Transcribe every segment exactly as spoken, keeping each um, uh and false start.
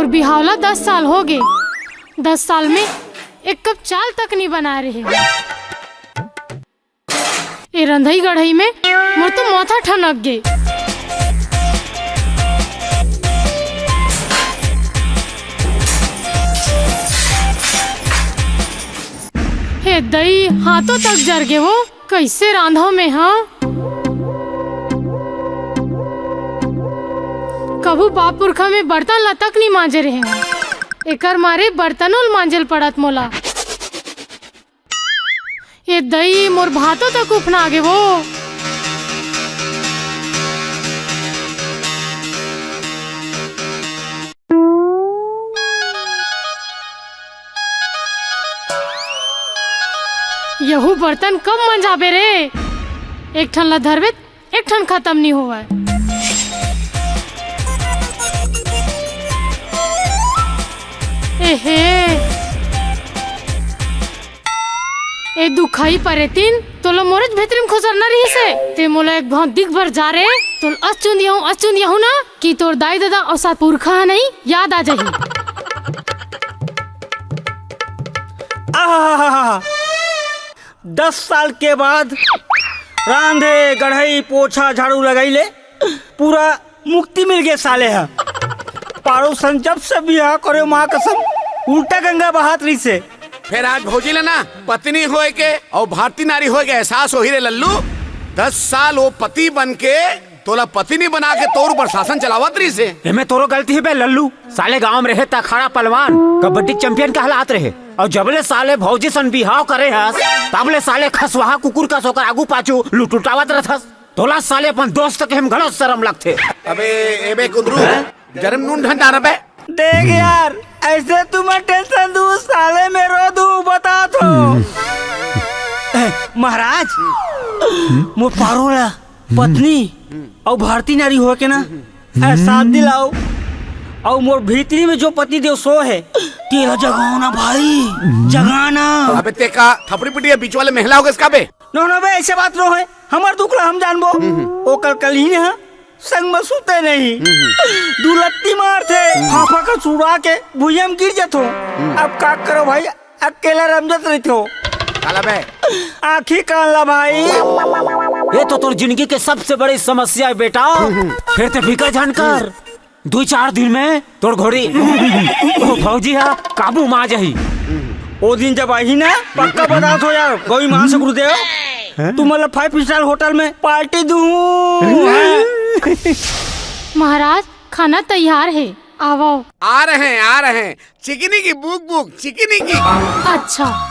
बिहाव ला दस साल हो गे। दस साल में एक कप चाल तक नी बनाए रहे। ए रंधई गढ़ई में मोर तो माथा ठनक गे। हे दई, हाथों तक जर गे वो। कइसे रांधव में, हाँ? कभू बाप पुरखा में बर्तन ला तक नी मांजे रहे हूँ। एकर मारे बर्तनों ल मांजे ल पड़त मोला। ए दई, मोर भातो तक उफना गे वो। यहू बर्तन कब मंजाबे रे? एक ठन ला धरबे, एक ठन खत्म नी होवय। एहे, ए दुखाई परेतिन, तोला मोरेच भीतरी म खुसरना रहिस हे। ते मोला एक भाव दिख बर जा रे, तोला अस चुंदियाहूं, अस चुंदियाहूं ना, कि तोर दाई ददा अउ सात पुरखा ह नहीं, याद आ जाही। आहाहाहा। दस साल के बाद रांधे, गढ़ई, पोछा, झाड़ू लगई ले पूरा मुक्ति मिल गे साले ह। पारू सन जब से बिहाव करे, माँ कसम, उल्टा गंगा बहात रहिस हे। फेर आज भौजी ल ना पत्नी होय के अउ भारतीय नारी होय के एहसास होही रे लल्लू। दस साल वो पति बन के तोला पति नी बना के तोर ऊपर शासन चलावत रहिस हे। एमे तोरो गलती हे बे लल्लू। साले गांव में रहे त अखाड़ा पहलवान, कबड्डी चैंपियन कहलात रहे। अउ जबले साले भौजी सन बिहाव करे हस, तबले साले खसवाहा कुकुर कस ओकर आगू पाछू लुटुटावत रहथस। तोला साले अपन दोस्त कहे म घलो शरम लगथे। अबे, एबे कुंदरू, हैं? जरम नून ढंडा न बे। देख यार, ऐसे तुम टेंशन दू साले में रो दू बता तो। ए, महाराज, मोर पारो ला पत्नी अउ भारतीय नारी होय के ना एहसास दिलाओ। अउ मोर भीतरी में जो पति देव सो हे, तेला जगाओ ना भाई, जगाना। अबे ते का थपड़ी पिटिया बीच वाले महला हो गए इसका बे? नो, नो बे, ऐसे बात नो हे। हमर दुख ला हम जानबो। ओकर कल ही ना संग में सुते नहीं। दू लत्ती मारथे, फाफा का छुड़ा के भुइयां में गिर जथो। अब का करो भाई, अकेला रमजत रहिथो। काला बे। आँखी कान ला भाई। ये तो तोर जिंदगी के सबसे बड़ी समस्या है बेटा। फिर ते फिकर झन कर। दू चार दिन में तोर घोड़ी ओ भौजी हा काबू में आ जाही। ओ दिन जब आही ना, पक्का बता दो यार, गौरी माँ से गुरुदेव, तुम मतलब फाइव स्टार होटल में पार्टी दूँ। महाराज, खाना तैयार है, आवो। आ रहे हैं, आ रहे हैं। चिकनी की बुक बुक, चिकनी की। अच्छा।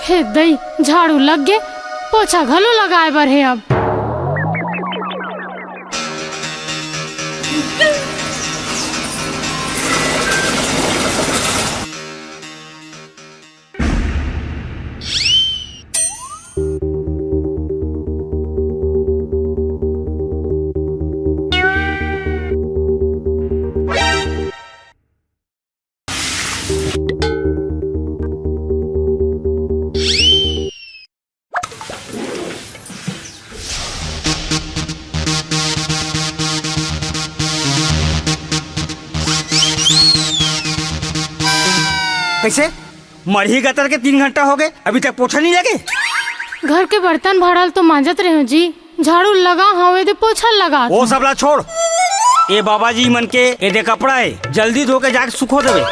हे दई, झाड़ू लग गे, पोछा घलो लगाए बर हे अब। कैसे? मरही गतर के तीन घंटा हो गए, अभी तक पोछा नहीं लगे? घर के बर्तन भाड़ा ल तो मांजत रहे हो जी, झाड़ू लगा हवे दे पोछा लगा। वो सब ला छोड़, ए बाबा जी मन के ए दे कपड़ा है, जल्दी धो के जाके सुखो देवे।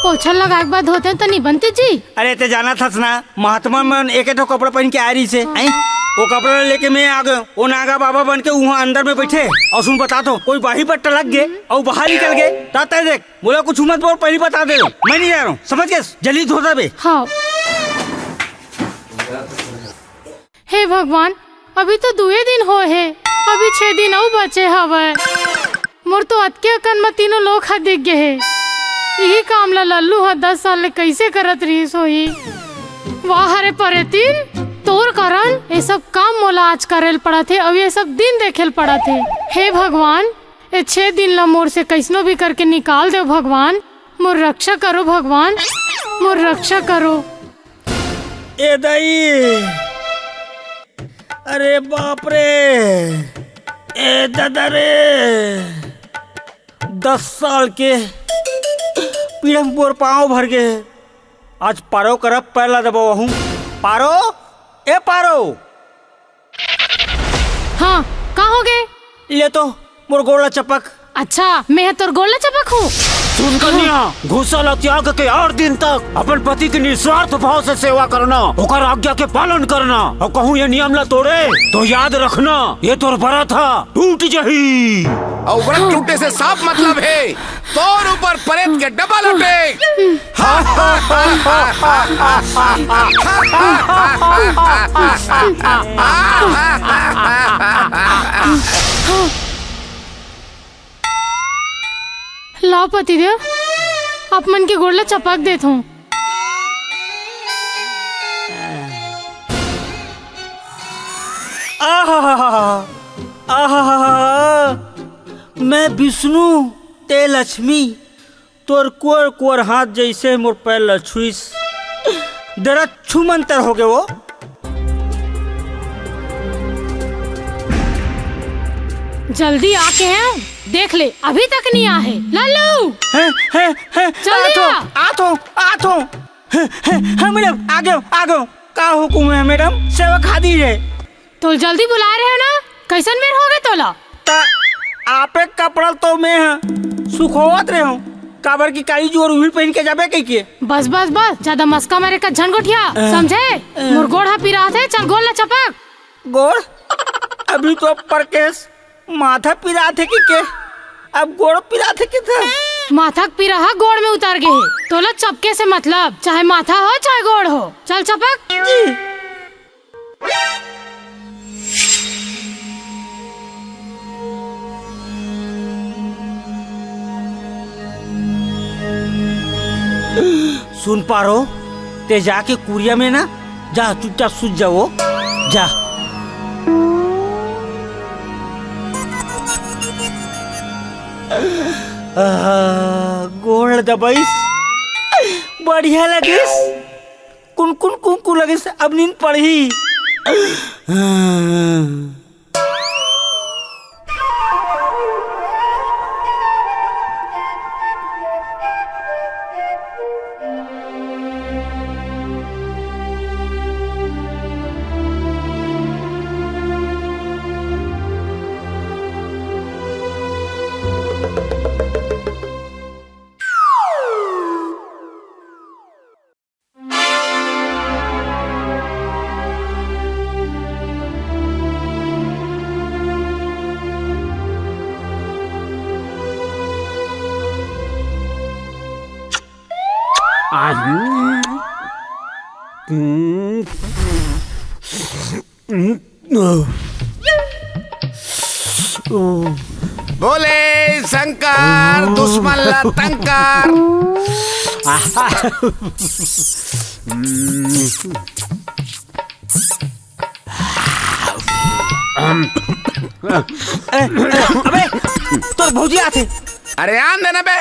पोछा लगाए के बाद धोते तो नहीं बनती जी। अरे ते जाना थस ना, महात्मा मन एक ठो कपड़ा पहन के आ रही से, हैं? वो कपड़ा लेके मैं आ गयो, वो नागा बाबा बन के वहाँ अंदर में बैठे। और सुन बता दो, कोई बाही पट्टा लग गए और बाहर निकल गए, ताते देख, बोला कुछ मत बोल, पहले बता दे, मैं नहीं जा रहा हूँ, समझ गए? जल्दी धो दे बे। हाँ। हे भगवान, अभी तो दुए दिन होए हे, अभी छह दिन अउ बचे हवय। मोर तो अतके अकन म तीनों लोक ह दिख गे हे। इही काम ल लल्लू ह दस साल ले कइसे करत रिहिस होही? वाह रे परेतिन, तोर कारण ए सब काम मोला आज करे ल पड़त हे अउ ये सब दिन देखे ल पड़त हे। हे भगवान, ए छह दिन ल मोर से कइसनो भी करके निकाल देव भगवान, मोर रक्षा करो भगवान। मोर रक्षा करो। ए दाई, अरे बाप रे, ए दादा रे, दस साल के पीड़ा मोर पाँव भर गे। आज पारो करा पैर ला दबावहूँ। पारो, ए पारो। हाँ, का हो गे? ले तो मोर गोड़ ला चपक। अच्छा, मैं ह तोर गोड़ ला चपक हूँ? सुन कन्या, गुस्सा ला त्याग के आठ दिन तक अपन पति के निस्वार्थ भाव से सेवा करना, ओकर आज्ञा के पालन करना, अउ कहूँ ये नियम ला तोड़े तो याद रखना, ये तोर व्रत ह टूट जही। अउ व्रत टूटे से साफ मतलब हे तोर ऊपर प्रेत के डबल अटैक। लाव पतिदेव, आप मन के गोड़ ला चपक देत हूँ। आहा, आहा, मैं विष्णु, ते लक्ष्मी, तोर कोर कोर हाथ जइसे मोर पैर ल छुइस। दरद छू मंतर हो गे वो। जल्दी आके हैं, देख ले, अभी तक नहीं आए। लल्लू! हैं, हैं, हैं, जल्दी आथो, आ। आथो, आथो। हैं, हैं, हैं, मैडम, आ गयो, आ गयो। का हुकुम है मैडम? सेवा खादी है। तोल जल्दी बुलाय रहे हो ना, कइसन बेर हो गे तोला? त आपे कपड़ा ल तो मैं ह सुखोवत रहे हूँ, काबर कि काली जुवर उही पहिन के जाबे कहिके। बस, बस, बस, जादा मस्का मारे का झन गोठिया, अ, समझे? अ। मोर गोड़ ह पिरात हे, चल गोड़ ला चपक। गोड़? अभी तो परकेस माथा पिरात हे कहिके, अब गोड़ पिरात हे कहिथे। माथा के पीरा ह गोड़ में उतर गे हे, तोला चपके से मतलब, चाहे माथा हो चाहे गोड़ हो, चल चपक। जी। सुन पारो, ते जाके कुरिया में ना, जा चुपचाप सुत जा वो, जा। आहा, गोड़ दबाइस, बढ़िया लगिस। कुनकुन कुनकुन लगे से अब नींद पड़ही। बोले शंकर, दुश्मन ला तंग कर। ए, ए, अबे, तोर भौजी आथे। अरे आन दे ना बे,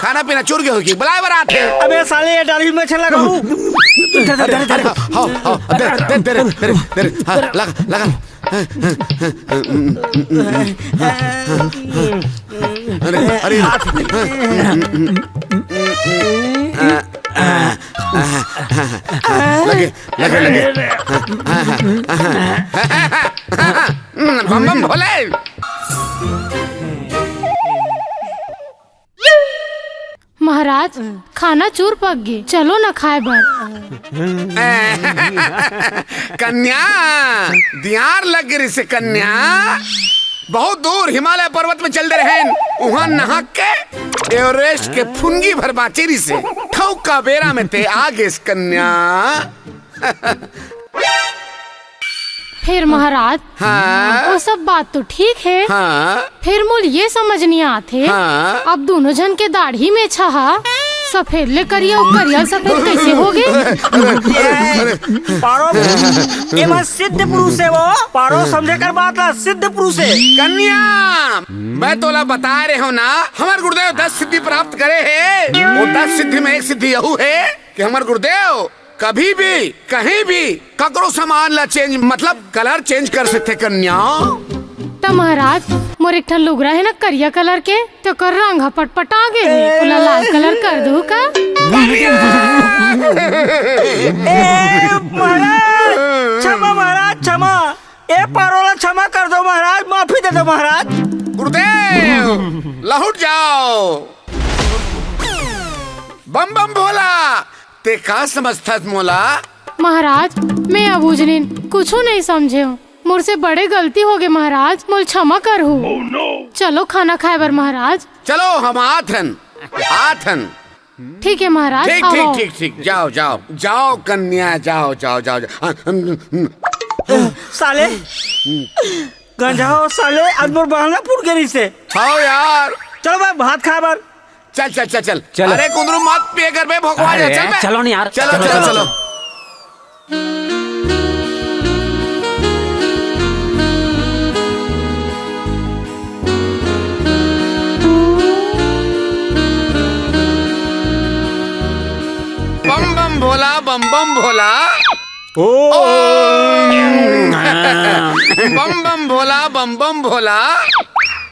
खाना पीना चुर गे होही, बुलाय बर आथे। अबे साले, ये डाली में छे लगा हूँ। दे, दे, दे, दे, दे। अरे, हाँ, हाँ, दे, दे, दे रे, दे रे, दे रे। हाँ, लगा, लगा। अरे, अरे। लगे, लगे, लगे। बम बम भोले। महाराज, खाना चूर पक गे, चलो न खाय बर। कन्या, दियार लग गे रिसे कन्या, बहुत दूर हिमालय पर्वत में चल दे रहेन, उहाँ नहा के एवरेस्ट के फुनगी भर बाँचे रिसे, ठौका बेरा में ते आ गेस कन्या। फेर महाराज, हाँ? वो सब बात तो ठीक हे, हाँ? फेर मोल ये समझ नइ आथे, हाँ? अब दूनों झन के दाढ़ी मेछा हा सफेद ले करिया, अउ करिया सफेद कैसे हो गे? पारो, एमा सिद्ध पुरुष हे वो। पारो, समझे कर बात ला, सिद्ध पुरुष हे। कन्या, मैं तोला बता रहे हूँ ना, हमर गुरुदेव दस सिद्धि प्राप्त करे हे। वो दस सिद्धि में एक सिद्धि यहू हे कि हमर गुरुदेव कभी भी, कहीं भी ककरो सामान ला चेंज, मतलब कलर चेंज कर सकथे कन्या। त महाराज, मोर एक ठन लुगरा हे ना करिया कलर के, तेकर रंग ह पटपटा गे हे, ओला लाल कलर कर दूँ का? ए महाराज, क्षमा महाराज, क्षमा। ए पारो ला क्षमा कर दो महाराज, माफी दे दो महाराज। गुरुदेव, लहुट जाओ। बम बम भोला, ते का समझथस मोला? महाराज, मैं अबूझ नीन, कुछू नहीं समझेंव। मोर से बड़े गलती होगे महाराज, मोला क्षमा करहू। चलो खाना खाए बर महाराज। चलो हम आथन, आथन। ठीक हे महाराज, ठीक, ठीक, आओ। ठीक, ठीक, जाओ, जाओ, जाओ कन्या, जाओ, जाओ, जाओ, जाओ। साले, गंजा हो साले, आज मोर बहाना फूट गे रहिसे। हाव यार। चलो भाई, भात खाए बर। चल, चल, चल, चल। चलो। अरे कुंदरू, मत पिए कर बे, भोकवा अरे, जा, चल बे। चलो नहीं यार, चलो, चलो, चलो, चलो। चलो। बम बम भोला, बम बम भोला। ओम। बम बम भोला, बम बम भोला।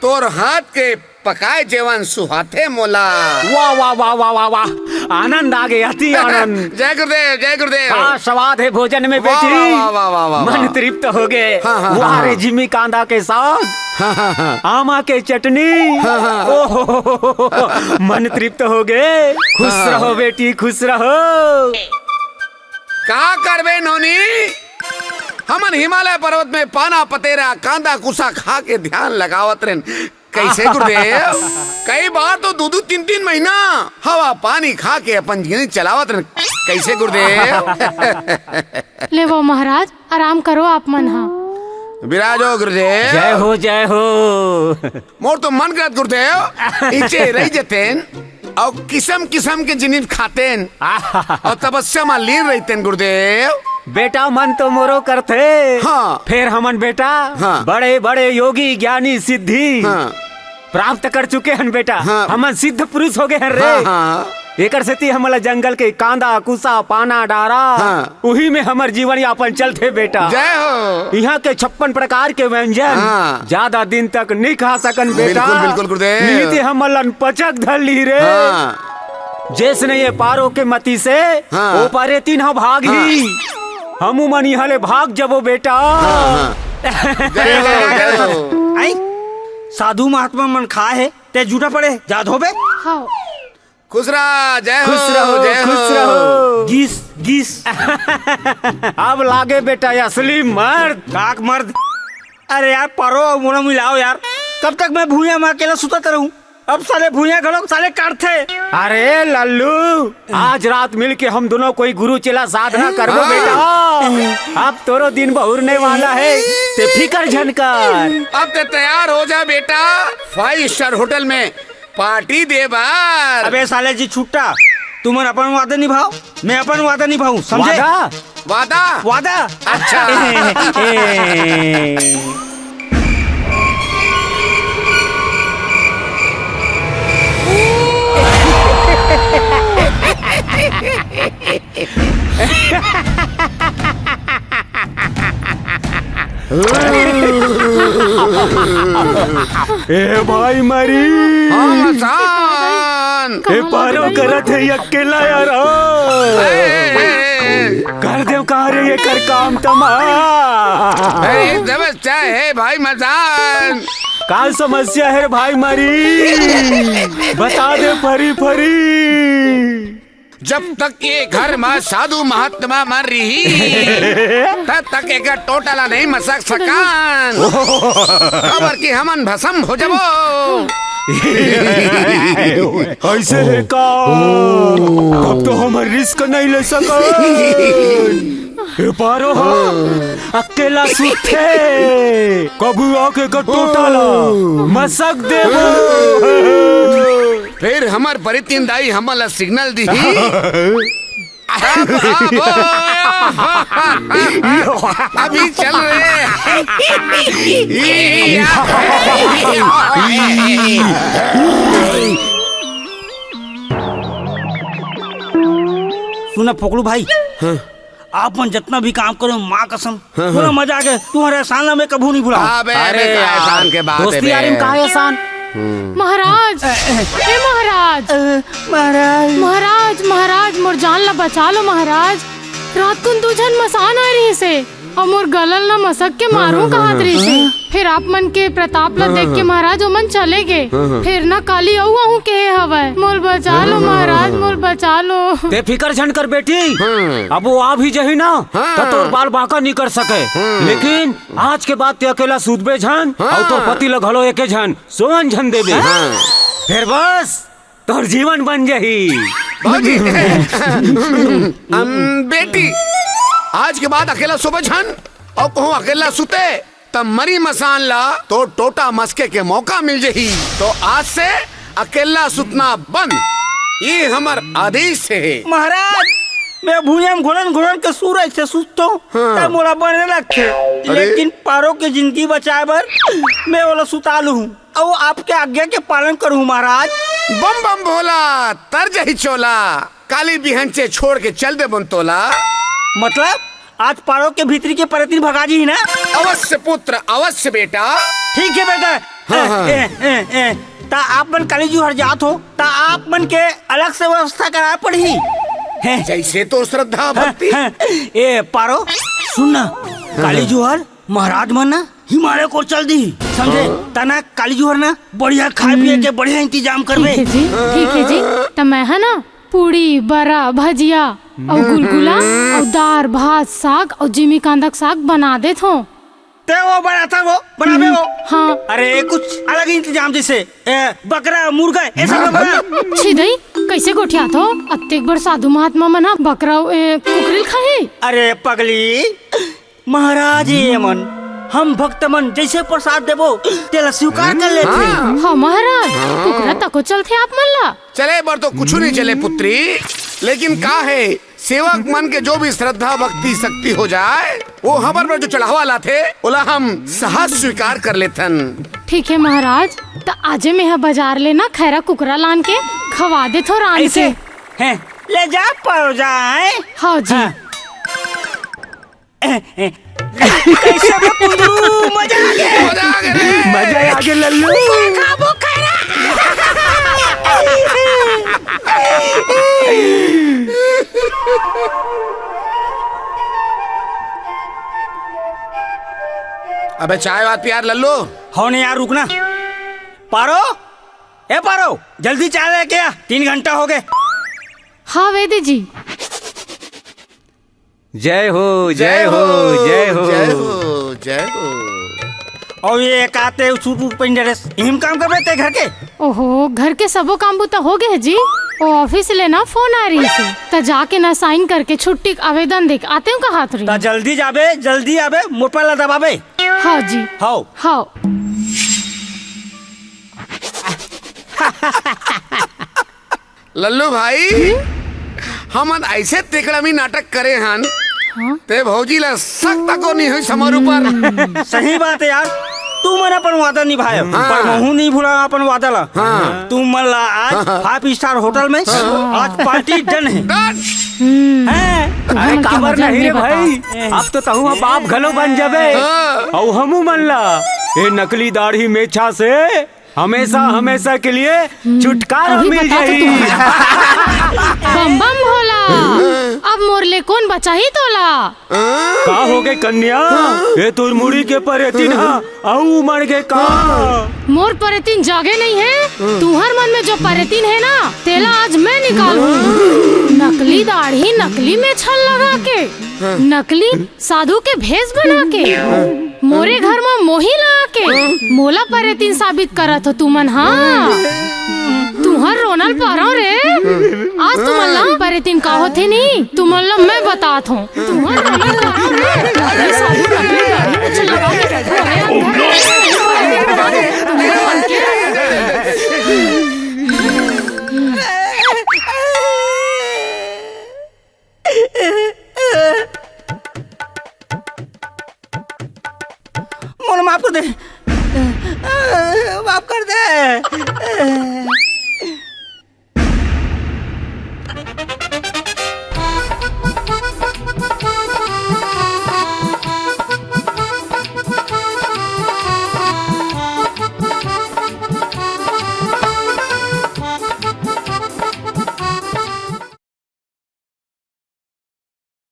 तोर हाथ के पकाए जेवन सुहाथे मोला। वाह, वाह, वाह, वाह, वाह, वाह। आनंद आ गे, अति आनंद। जय गुरुदेव, जय गुरुदेव। का स्वाद हे भोजन में, वाह, बेटी। वाह, वाह, वाह, वाह, वाह, मन वाह। तृप्त हो गे। हाँ, हाँ, वाह हाँ, रे हाँ। जिमी कांदा के साग। हाँ, हाँ, हाँ। आमा के चटनी। हाँ, हाँ। ओहो, मन तृप्त हो गे। खुश हाँ। रहो बेटी, खुश रहो। का करबे नोनी, हमन हिमालय पर्वत में पाना पतेरा, कांदा कुसा खा के ध्यान लगावत रहेन। कैसे गुरुदेव? कई बार तो दू दू तीन तीन महीना हवा पानी खा के अपन जिंदगी चलावत रहेन। कैसे गुरुदेव? ले वो महाराज, आराम करो आप मन हा। विराजो गुरुदेव। जय हो, जय हो। मोर तो मन करत गुरुदेव, इचे रही जतेन, अउ किसम किसम के जिनिस खातेन, अउ तपस्या म लीन रहितेन गुरुदेव। बेटा, मन तो मोरो करथे। हाँ। फेर हमन बेटा, हाँ। बड़े बड़े योगी ज्ञानी सिद्धि हाँ। प्राप्त कर चुके हन बेटा। हाँ। हमन सिद्ध पुरुष हो गे हन रे। हाँ, हाँ। एकर सेती हमन ला जंगल के कांदा, कुसा, पाना, डारा, हाँ। उही में हमर जीवन यापन चलथे बेटा। जय हो। इहाँ के छप्पन प्रकार के व्यंजन हाँ। ज्यादा दिन तक नइ खा सकन बेटा। बिल्कुल, बिल्कुल गुरुदेव। नइ ते हमन ला पचक धर लिही रे। हाँ। जइसने ये पारो के मती से हाँ। ओ परेतिन ह भागही। हाँ। हमू मन इहाँ ले भाग जबो बेटा। हाँ, हाँ। जय हो, जय हो। आई, साधु महात्मा मन खाए हे, ते जूठा पड़े, जा धोबे। हाँ। खुश रहा, जय हो, खुश रहो, जय खुश हो। रहो। गिस, गिस। अब लागे बेटा असली मर्द। काक मर्द। अरे यार, पारो अउ मोला मिलाओ यार। कब तक मैं भुइयां म अकेला सुतत रहूं? अब साले भुइयां घलो साले काटथे। अरे लल्लू, आज रात मिल के हम दोनों कोई गुरु चेला साधना करबो हाँ। बेटा। अब तोरो दिन बहुरने वाला हे, ते फिकर झन कर। अब ते तैयार हो जा बेटा, फाइव स्टार होटल में पार्टी दे बर। अबे साले जी छुट्टा, तुमन अपन वादा निभाओ, मैं अपन वादा निभाऊं, समझे? वादा? वादा? वादा? अच्छा। ए भाई मरी। हाँ, मसान। ए पारो करत हे अकेला यार। ए, ए, ए, ए। कर देव कहाँ रे एकर काम तमा। ए, समस्या हे भाई मसान। का समस्या हे रे भाई मरी? बता दे फरी फरी। जब तक ये घर म साधु महात्मा मन रिही, तब तक एकर टोटा ला नहीं मसक सकन। काबर कि हमन भसम हो जबो। अइसे हे का? तब तो हमन रिस्क नहीं ले सकन। ए पारो ह अकेला सुतथे, कभू आके एकर टोटा ला मसक देबो। फिर हमर परितिन दाई हमन ला सिग्नल दिही। अब, अब, ओ, अभी चल रहे। सुना फोकलू भाई, हाँ। आप मन जितना भी काम करो, माँ कसम, हाँ, पूरा हाँ। मजा आ गया। तुम्हारे एहसान ला मैं कभू नहीं भुलाऊँ। अबे, अरे अबे, का यार, एहसान के बात है दोस्ती बे। यारी में का एहसान? महाराज, ए, ए। ए महाराज। ए, महाराज। महाराज, महाराज, मोर जान ला बचा लो महाराज। रात कुन दू झन मसान आ रहिस हे, अउ मोर गला ल न मसक के मारू हाँ, हाँ, कहत हाँ, रहिस हे। हाँ। फिर आप मन के प्रताप ला हाँ, देख के हाँ। महाराज ओमन चले गे। हाँ, हाँ। फिर न काली अउ आहूँ केहे हवय, मोल बचा लो हाँ, हाँ, महाराज, हाँ। मोल बचा लो। ते फिकर झन कर बेटी, हाँ। अब वो आ भी जही ना, हाँ। त तोर बाल बांका नी कर सके। हाँ। लेकिन आज के बाद ते अकेला सुतबे झन, हाँ। अउ तोर पति ल घलो एके झन सोवन झन देबे। हाँ। फिर बस तोर जीवन बन जही। भौजी, अम, बेटी, आज के बाद अकेला सोबे झन अउ कहूँ अकेला सुते, त मरी मसान ला तोर टोटा मसके के मौका मिल जही। तो आज से अकेला सुतना बंद, ये हमर आदेश हे। महाराज, मैं भुइयां म घुड़न घुड़न के सूरज से सुततो, हाँ। तब मोला बने लगथे। अरे। लेकिन पारो के जिंदगी बचाए बर मैं ओला सुता लूहूं। अउ आपके आज्ञा के पालन करूँ महाराज। बम बम भोला, तर जही चोला, काली बिहनचे छोड़ के चल देबोन तोला। मतलब आज पारो के भीतरी के परेतिन भगा जी ना? अवश्य पुत्र, अवश्य बेटा। ठीक है बेटा। हाँ, हाँ। ए, ए, ए, ता आप मन काली जुहर जात हो, ता आप मन के अलग से व्यवस्था कराए पड़ही। हैं? जैसे तोर श्रद्धा हाँ, भक्ति। हाँ। ए पारो, सुन ना, हाँ, काली हाँ। जुहर महाराज मन ना हिमालय कोर चल दी, समझे? हाँ। तना काली जुहर ना बढ़िया खाए पिए के बढ़िया इंतजाम करबे। ठीक है जी, ठीक है जी। त मैं है ना पूड़ी, बरा, भजिया अउ गुलगुला अउ दार, भात, साग अउ जिमी कांदा के साग बना देत हों। ते वो बनाता वो, बनाबे वो। हाँ। अरे कुछ अलग ही इंतजाम जैसे ए, बकरा, मुर्गा, ये सब ला बना। छी दई, कैसे गोठियात हो? अत्तेक बड़ साधु महात्मा मन ह बकरा, ए, कुकरी ल खाही? अरे पगली, महाराज हे ये मन, हम भक्त मन जैसे प्रसाद देबो, तेला स्वीकार कर लेथे। हाँ। हाँ महाराज, कुकरा तको चलथे आप मन ला। चले बर तो कुछु नहीं चले पुत्री, लेकिन का है, सेवक मन के जो भी श्रद्धा, भक्ति, शक्ति हो जाए, वो हमर बर जो चढ़ावा लाथे, ओला हम सहज स्वीकार कर लेथन। ठीक है महाराज, त आजे मेंह बाजार ले ना खैरा कुकरा लान के खवा देथो रांध ऐसे के। हैं, ले जा परो जाए। हाँ जी। हाँ। कैसे बे कुंदरू, मजा आ गया। मजा आ गया रे। मजा आ गया लल्लू। खाबो खैरा। अबे चाय वात पियार लल्लू। हो नहीं यार, रुकना। पारो, ए पारो, जल्दी चाय लेके आ, तीन घंटा हो गए। हाँ वेदी जी। जय हो, जय हो, जय हो। जय हो, जय हो। अउ ये का ते सूट वूट पहिन डरेस, इही म काम करबे ते घर के? ओहो, घर के सबो काम बुता हो गे हे जी। ओ ऑफिस ले ना फोन आ रहिस हे, त जाके ना साइन करके छुट्टी के आवेदन दे के आतेंव कहत रहिस। त जल्दी जाबे, जल्दी आबे, मोर पैर ला दबाबे। हाँ जी। हव। हव। लल्लू भाई, हमन ऐसे तेकड़मी नाटक करे हन, हाँ? ते भौजी ला शक तको नहीं होइस हमर ऊपर। सही बात है यार, तुमन अपन वादा निभाए, हाँ। पर महूं नहीं भुला अपन वादा ला। हाँ। तुमन ला आज हाँ। फाइव स्टार होटल में हाँ। आज पार्टी डन है। डन। हैं? अरे हमन के काबर मजा नहीं रे में भाई, बता। अब तो तहूं बाप घलो बन जाबे। हाँ। अउ हमू मन ला ए नकली दाढ़ी मेछा से हमेशा, हमेशा के लिए छुटकारा अभी मिल बता तो जाही। तुम। बम बम भोला, अब मोर ले कोन बचाही तोला? का हो गे कन्या? ए तोर मुड़ी के परेतिन ह अउ उमड़ गे का? मोर परेतिन जागे नहीं है, तुहर मन में जो परेतिन है ना, तेला आज मैं निकालूं। नकली दाढ़ी, नकली मेछल लगा के, नकली साधु के भेष बना के मोरे घर म मोही ला के मोला परेतिन साबित करत हो तुमन, हाँ? तुहर रोनल पारव रे। आज तुमन ला परेतिन का होथे नी, तुमन ला मैं बतात हों। तुहर रोनल पारव रे। ये साधु नकली दाढ़ी मूछ लगा के बैठे हैं।